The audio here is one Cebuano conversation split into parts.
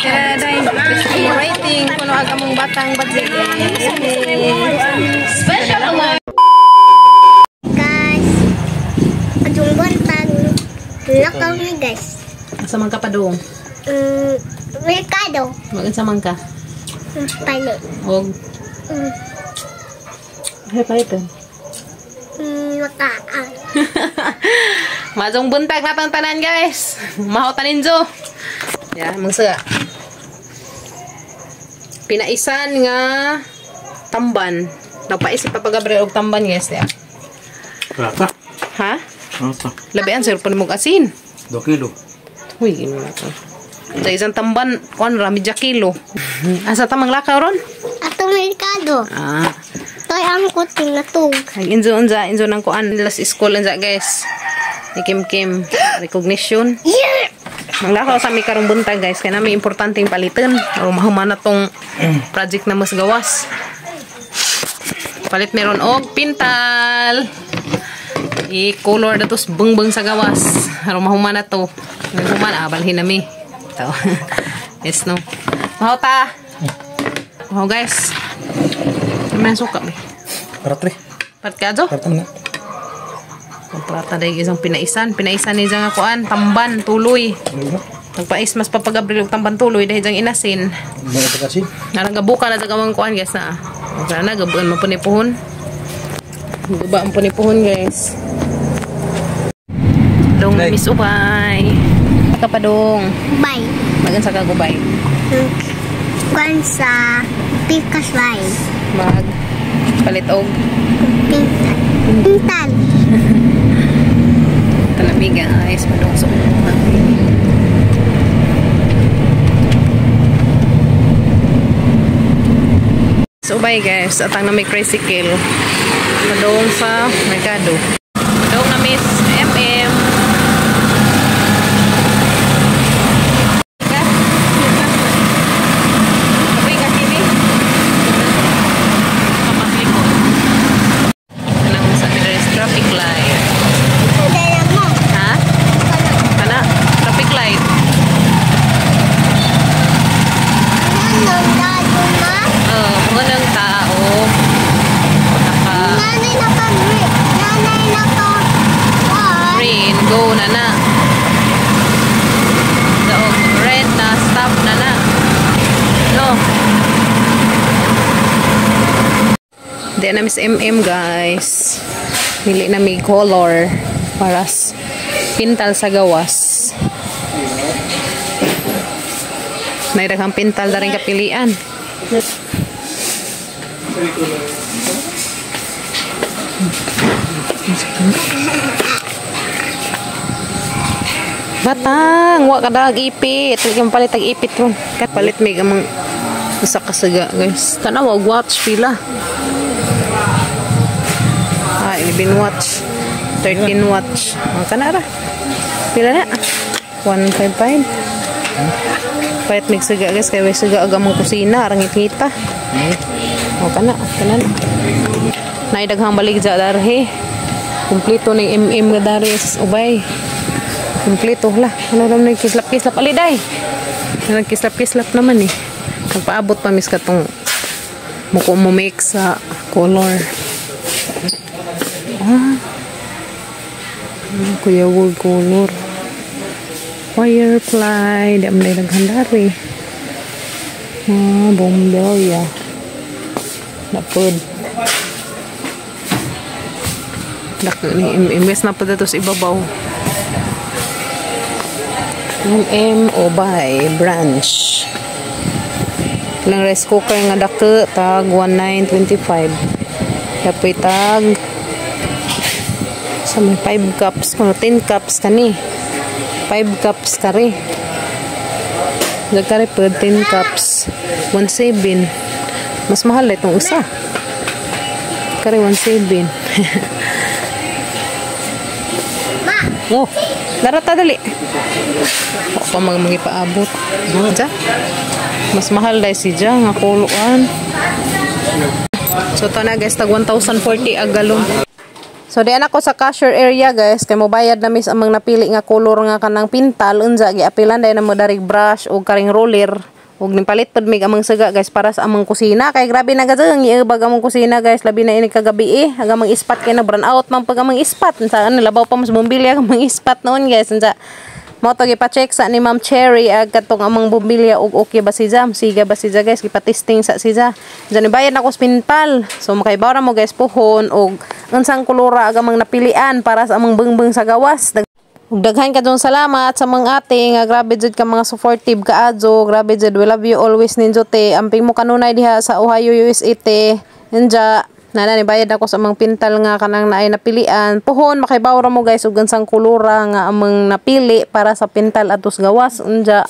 Tara day. Rating kuno ag among batang badzi. Special award. Guys, adung buntag, lakaw ni guys. Asa man ka padung? Merkado. Mag-unsa man ka? Palit. Og Hay palitan. Makaan. Mazong buntag natong tanan guys. Mahaw taninjo. Ya, mangsa. Pinaisan nga tamban. Nagpais si Papa Gabriel og tamban guys ya. Rata. Ha? Rata. Labian sir pud mo asin. 2 kilo. Uy, ginoo na to. Sa isang tamban, kuan ra medya kilo. Asa ta manglakaw ron? Ato merkado. Ah. Toy ang kuting na tug. Ang inzo unza, inzo nang kuan last school unza guys. Ni Kim Kim recognition. Yeah! Manglakaw sa mi karong buntag guys kay nami importanteng palitan o mahuman na tong project na mas gawas. Palit meron og pintal. I-color na to bungbung sa gawas. Aron mahuman na to. Mahuman balhin na mi. To. Yes no. Mahaw ta. Mahaw guys. May suka mi. Paratre. Part ka jo? Paratre na. Kontrata dahil isang pinaisan. Pinaisan ni dyan kuan. Tamban, tuloy. Nagpais mas Papa Gabriel og tamban tuloy dahil dyan inasin. Narang gabuka na dyan amang kuan guys na. Sana gabuan man po ni puhon. Guba ang po ni puhon guys. Dong miss ubay. Kapadong. Bye. Magan sa kagubay. Kuan sa pikas bay. Mag palit og Pintal. Pintal. Tanami guys, padong sa ulo. So bye guys, atang na may tricycle. Padong sa merkado. Padong na miss MM. Traffic light. Ha? Kana? Traffic light. Oh, mga tao. Naka Nanay naka green. Nanay naka green. Go na na. So, red na stop na na. No. Di na miss MM guys. Mili na may color para pintal sa gawas. May daghang pintal na rin kapilian. Batang, wa ka dag ipit. Wala kang palit ang ipit ron. Palit may gamang usa ka saga guys. Tanaw og watch pila. Ah, 11 watch. 13 watch. Ang kanara. Pila na? 155. Palit mig suga guys kay way suga ag among kusina rangit-ngita. O kana, kana. Nay daghang baligya darhe. Kompleto ning MM nga dari ubay. Kompleto la. Ano ram ning kislap-kislap aliday. Nagkislap-kislap naman eh. Nagpaabot pa mis katong muko mo make sa color. Ah. Kuya wood color. Firefly. Di am na naghandari. Ah, bombilya. Napod. Ni MM na po dito sa ibabaw. MM Ubay branch. Ilang rice cooker nga dako tag 1925. Dapoy tag sa may 5 cups kuno 10 cups kani. 5 cups kare. Nagkare pa 10 cups 17. Mas mahal itong usa. Kare 17. Oh, darata dali. O pa magipaabot. Diya. Mas mahal dahil si Diya nga kuluan. So to na guys, tag 1,040 ang galon. So di anak ko sa cashier area guys, kay mobayad na mis amang napili nga kolor nga kanang pintal, unsa giapilan dahil na mo darig brush og karing roller ug nipalit pud mig amang suga guys para sa amang kusina kay grabe na gazang iubag amang kusina guys, labi na ini kagabi eh, ang amang ispat kay na brown out man pag amang ispat, unsa ano labaw pa mas bumbilya ang amang ispat noon guys, unsa mo to gipa-check sa ni Ma'am Cherry ag katong amang bumbilya og okay ba siya, siga ba siya guys, gipa-testing sa siya. Diyan ibayad na ko sa pintal. So makaibaw ra mo guys puhon og unsang kolora ag amang napilian para sa amang bungbung sa gawas. Ug daghan kadtong salamat sa mga ate nga grabe jud ka mga supportive kaayo, grabe jud, we love you always ninyo te. Amping mo kanunay diha sa Ohio USA te. Ninja nana ni bayad ako sa amang pintal nga kanang naay napilian. Puhon makaibaw ra mo guys og unsang kolora nga amang napili para sa pintal atos gawas. Unja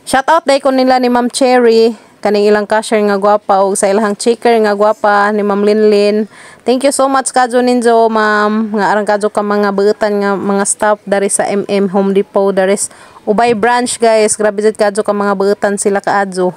shout out day ko nila ni Ma'am Cherry kaning ilang cashier nga gwapa og sa ilang checker nga gwapa ni Ma'am Linlin. Thank you so much kadyo ninyo ma'am nga arang kadyo ka mga buutan nga mga staff dari sa MM Home Depot dari Ubay branch guys. Grabe jud kadyo ka mga buutan sila kaadyo.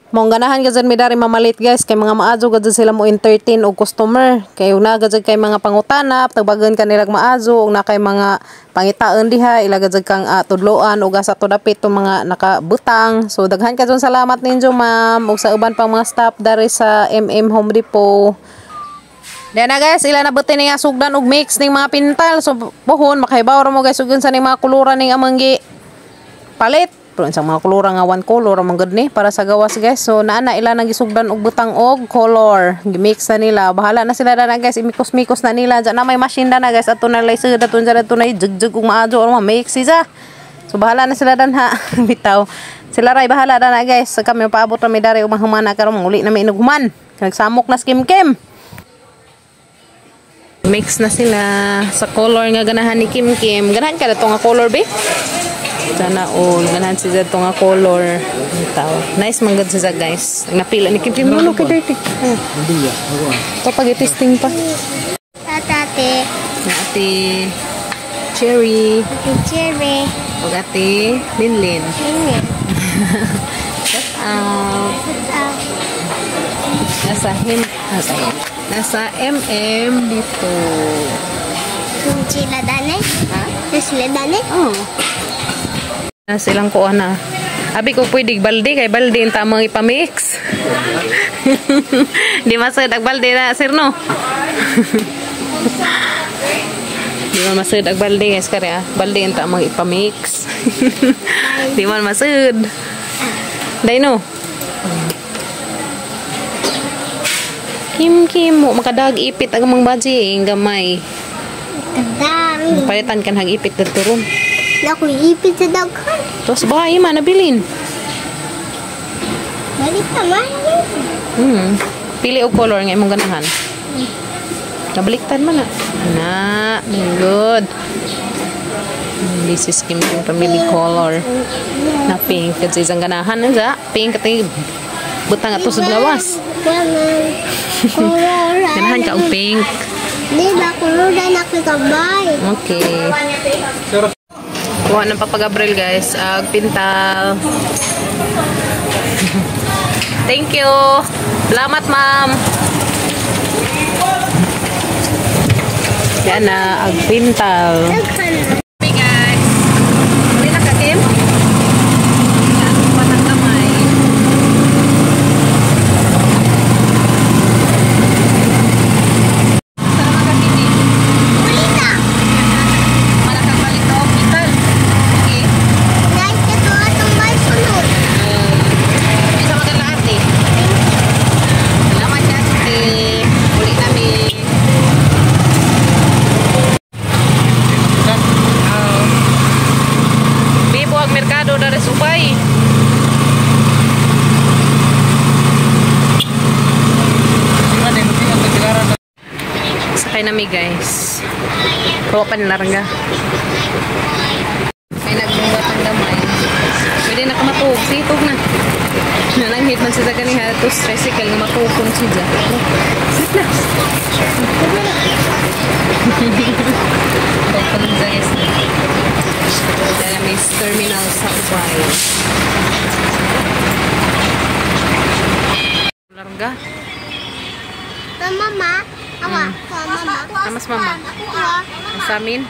Mong ganahan gazan mi dari mamalit guys kay mga maazo gazan sila mo entertain og customer kay una gazan kay mga pangutanap tagbagan kanila maazo ug na kay mga pangitaon diha ila gazan kang tudloan ug asa to dapit to mga nakabutang. So daghan kadyon salamat ninyo ma'am ug sa uban pang mga staff dari sa MM Home Depot. Diyan na guys, ila na buti ni nga sugdan og mix ning mga pintal. So puhon makaibaw ra mo guys ug unsa ning mga kuluran ning amang gi palit. Pero sa mga kolora nga one color man gud ni para sa gawas guys. So naa na ila nang gisugdan og butang og color. Gimix na nila. Bahala na sila na guys, imikos-mikos na nila. Diyan na may machine na guys ato na lay sud ato na ato na jug-jug og maajo or ma-mix siya. So bahala na sila dan ha. Bitaw. Sila ray bahala na guys. So, kami paabot ra mi dari og mahumana karon manguli na mi inog human. Nagsamok na skim kim. Mix na sila sa color nga ganahan ni Kim Kim. Ganahan ka na to nga color be? Sana all ganahan siya to nga color. Bitaw. Nice man gud siya guys. Napila ni Kim Kim. No, kay dirty. Ito pag i-testing pa. Tate. Ate Cherry. Ate Cherry. Ug Ate Linlin. Linlin. Shout out. Shout out. Nasa him. Nasa him. Nasa MM dito. Sila dane? Ha? Sila dane? Oo. Nasa ilang kuha na. Abi ko pwede balde kay balde ang tamang ipamix. Di masud ag balde na sir no. Di man masud ag balde guys kare ah. Balde ang tamang ipamix. Di man masud. Day no. Kim Kim mo makadag ipit ag amang baji gamay. Kadami. Palitan kan hag ipit didto ron. Naku, ipit sa daghan. Tos bahay man nabilin. Balik ta man. Pili og color nga imong ganahan. Nabaliktad man na. Na, good. This is Kim Kim family color. Na pink kasi isang ganahan na pink kati butang ato sa gawas. Ganahan ka og pink. Di ba kuluran ako kabay. Okay. Kuha ng Papa Gabriel guys, ag pintal. Thank you. Salamat ma'am. Yan na, ag pintal. Hey guys. Uli na ka Kim? Patang kamay. Salamat ka Kimi. Uli na. Malakang balik na hospital. Okay. Guys, ito atong may sunod. Bisa maganda ate. Salamat ate. Uli namin. Bibo ang merkado dari Subay. Sakay nami guys. Kuha pa nila rangga. May nagbunggat ang gamay. Pwede na ka matuog. Situg na. Nananghit man siya sa ganiha. Tapos tricycle nga matuokon siya. Sit na. Tug na. Tugpon siya guys. Dala may terminal sa Ubay. Larga. Mama. Awa, mama. Amas mama. Sa amin?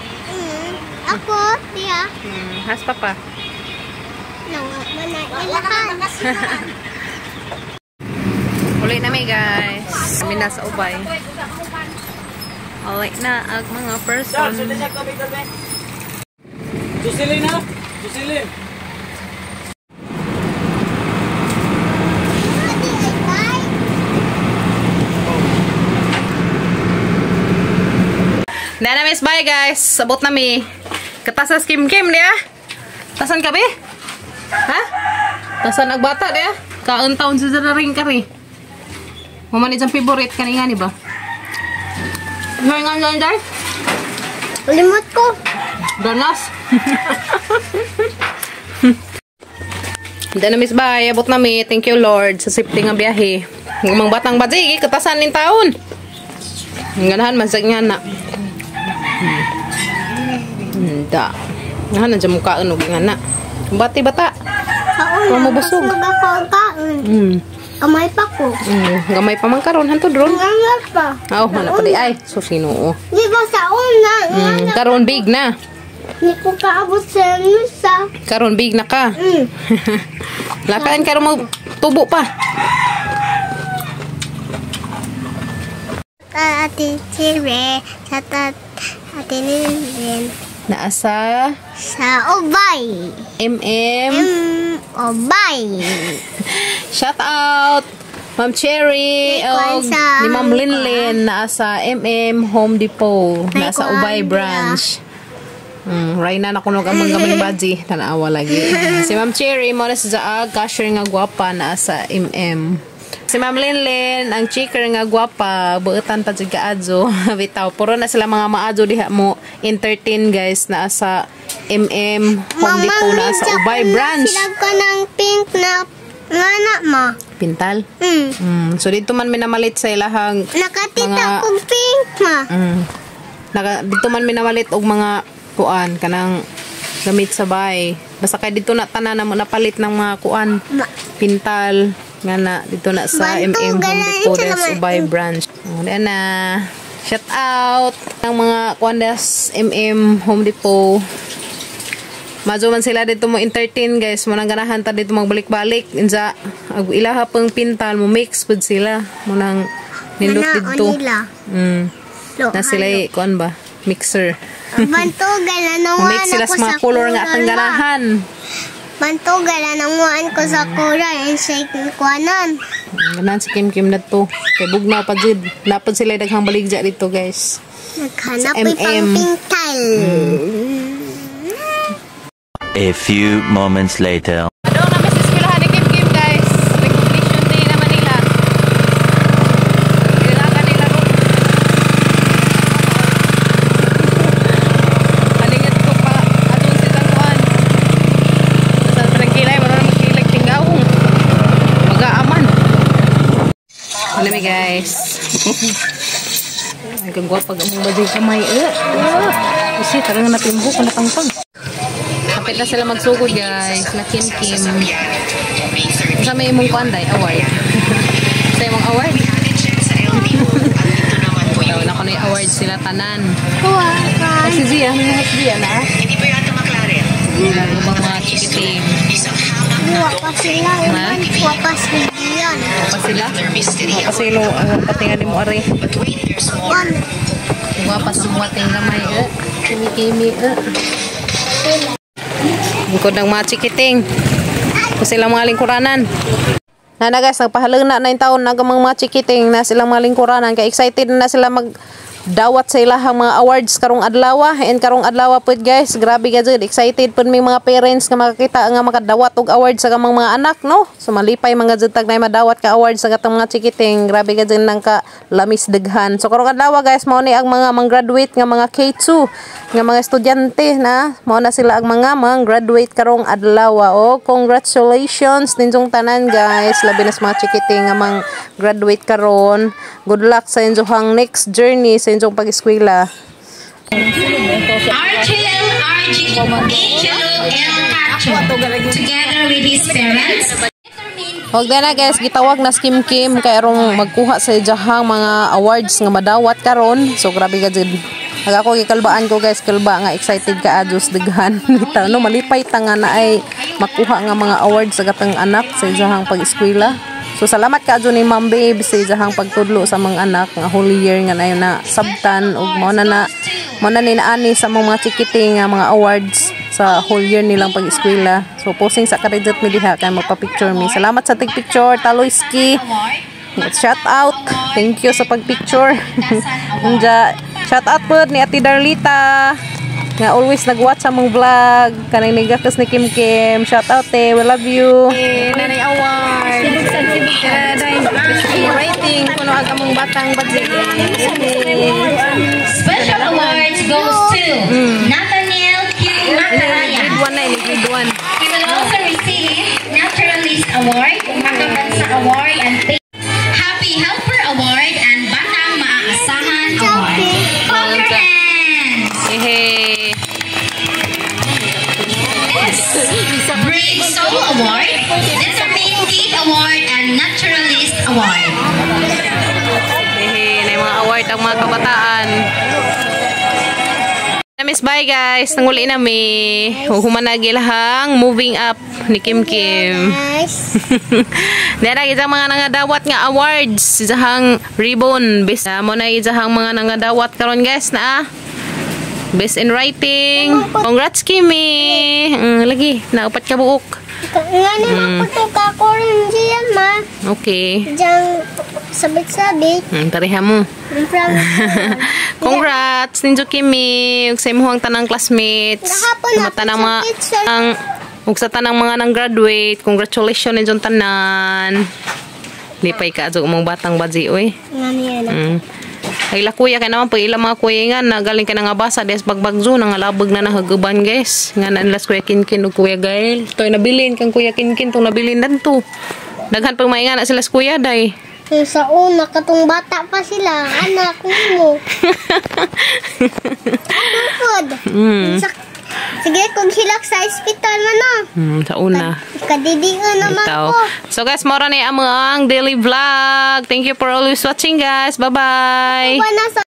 Ako, tiya. Has papa. Uli na mi guys. Kami nasa Ubay. Uli na ang mga person. Susilin na! Susilin! Na miss, bye guys. Sabot na mi. Katasas Kim Kim niya. Tasan ka be? Ha? Tasan agbata niya? Kaon taon sa ring kari. Mama ni dyan favorite kani nga ni ba? Nga nga nga. Limot ko. Ganas. Na miss, bye. Abot na mi. Thank you Lord sa safety nga biyahe. Mga batang badzi, katasan nin taon. Ganahan man sa nga na. Da. Nga na dyan mukhaan og nga na. Bati bata. Kaon. Mabusog. Kaon. Kamay pa ko. Gamay pa man karon hantod ron. Gamay pa. Oh, mana pa di ay. So sino? Di ba sa una? Karon big na. Di ko kaabot sa misa. Karon big na ka. Lakaan karon mo tubo pa. Ate Chire, sa Ate Lilin. Naasa sa Ubay. MM Ubay. Shout out Ma'am Cherry og ni Ma'am Linlin naasa MM Home Depot, nasa Ubay branch. Right na kunog ang mga gamay badji, tanawa lagi. Si Ma'am Cherry mo na sa jaag cashier nga gwapa naasa MM. Si Ma'am Linlin ang chicker nga gwapa, buutan pa jud kaadyo. Bitaw puro na sila mga maadyo diha mo entertain guys naasa MM Home Depot, naasa Ubay branch. Sila ko ng pink na nga ma. Pintal? So dito man minamalit sa ilahang nakatita mga, kog pink ma. Dito man minamalit og mga kuan kanang gamit sa bahay. Basta kay dito na tanan na mo napalit ng mga kuan. Pintal nga na dito na sa MM Home Depot des Ubay branch. Oh, na. Shout out ng mga kuan des MM Home Depot. Mazo man sila dito mo entertain guys. Munang ganahan ta dito magbalik-balik. Insa ag ilaha pang pintal mo mix pud sila. Munang nindot dito. Na sila kuan ba? Mixer. Bantugan na mix sila sa mga color nga atang ganahan. Bantugan na nanguan ko sa kulay and shake kuanan. Ganahan si Kim Kim na to. Kay bugnaw pa jud. Napod sila daghang baligya dito guys. Naghanap pang pintal. A few moments later. Ano na miss eskwelahan ni Kim Kim guys. Recognition day na Manila. Kailangan nila ro. Kalingat ko pa adun si Tangwan. Sa nagkilay, wala na magkilay tingawong. Mag-aaman. Ano mi guys? Ay kagwapa gamong baday kamay. Kasi tarang natimbo ko natangtang. Kapit na sila magsugod guys, na Kim Kim. Sa may imong kuanday, award. Sa imong award? So, nako na yung award sila tanan. Ay, si Zia, may mga Zia na. Mga mga chikiting. Wapa sila. Wapa sila. Wapa sila? Wapa sila. Patingan mo ari. Wapa sa mga gamay. Kimi-kimi. Lingkod ng mga chikiting. Kung silang mga lingkuranan. Nana guys, nagpahalang na 9 taon na mga chikiting na silang mga lingkuranan. Kaya excited na sila magdawat sa ilahang mga awards karong adlaw. And karong adlaw po guys, grabe ka dyan. Excited po may mga parents nga makakita nga makadawat og awards sa kamang mga anak, no? So malipay mga dyan tag na madawat ka awards sa katong mga chikiting. Grabe ka dyan nang ka lamis daghan. So karong adlaw guys, mao ni ang mga mang-graduate nga mga K2 nga mga estudyante na mao na sila ang mga mang-graduate karong adlaw. Oh, congratulations ninyong tanan guys. Labi na sa mga chikiting nga mang-graduate karon. Good luck sa inyong next journey sa inyong pag-eskwela. Archel Archie Angelo L. Cacho, together with his parents, determined Og na guys, gitawag na si Kim Kim kay arong magkuha sa iyahang mga awards nga madawat karon. So grabe ka jud. Ag ako gikalbaan ko, guys, kalba nga excited ka adjust daghan. Bitaw no, malipay ta nga na ay makuha nga mga awards sa katong anak sa iyahang pag-eskwela. So salamat ka ni Ma'am Babe sa iyahang pagtudlo sa mga anak nga whole year nga nayo na sabtan ug mao na ni naani sa mga chikiting nga mga awards sa whole year nilang pag-eskwela. So posing sa karedjot mi diha kay magpa-picture mi. Salamat sa tig-picture, Taloy Ski. Shout out. Thank you sa pag-picture. Unja, shout out pod ni Ate Darlita nga always nag-watch sa mong vlog. Kanang nigakas ni Kim Kim. Shout out eh. We love you. Eh, nanay award. Writing kuno ang among batang badzi. Special awards goes to Nathaniel Q. Macaraya. Grade 1 na ini, grade 1. He will also receive Naturalist Award, Makabansa Award, and Happy Helper Award and Batang Maaasahan Award. Clap your hands! Ehe. Brave Soul Award, Determined Kid Award, and Naturalist Award. Ehe, na yung mga award ang mga kabataan. Miss, bye guys. Nanguli na mi. Human na gilahang moving up ni Kim Kim. Guys. Dara isang mga nangadawat nga awards, isang ribbon. Best mo na isang mga nangadawat karon, guys, na ah. Best in writing. Congrats, Kimi. Lagi na upat ka buok. Nga naman po ito kakurin diyan, ma. Okay. Diyang sabit-sabit. Tariha mo. Ang promise. Congrats ninyo, Kimi, ug sa imong tanang classmates. Gahapon Sa tanang mga ako sa teacher. ang ug sa tanang mga nang graduate, congratulations ninyong tanan. Lipay ka adto mong batang badzi oy. Nga niya na. Ay la kuya kay naman pag ilang mga kuya nga na galing ka na nga basa des bagbagzo nga labag na nahaguban, guys. Nga na nila Kuya Kinkin ug Kuya Gael. Toy nabilin kang Kuya Kinkin tong nabilin danto. Daghan pag mainga na sila sa kuya day. Yung sa una, katong bata pa sila, anak mo. Ano pod? Sige, kung hilak sa ospital man no. Sa una. Kadidion naman Itaw. ko. So guys, mora ni ang daily vlog. Thank you for always watching, guys. Bye-bye. Ba nasa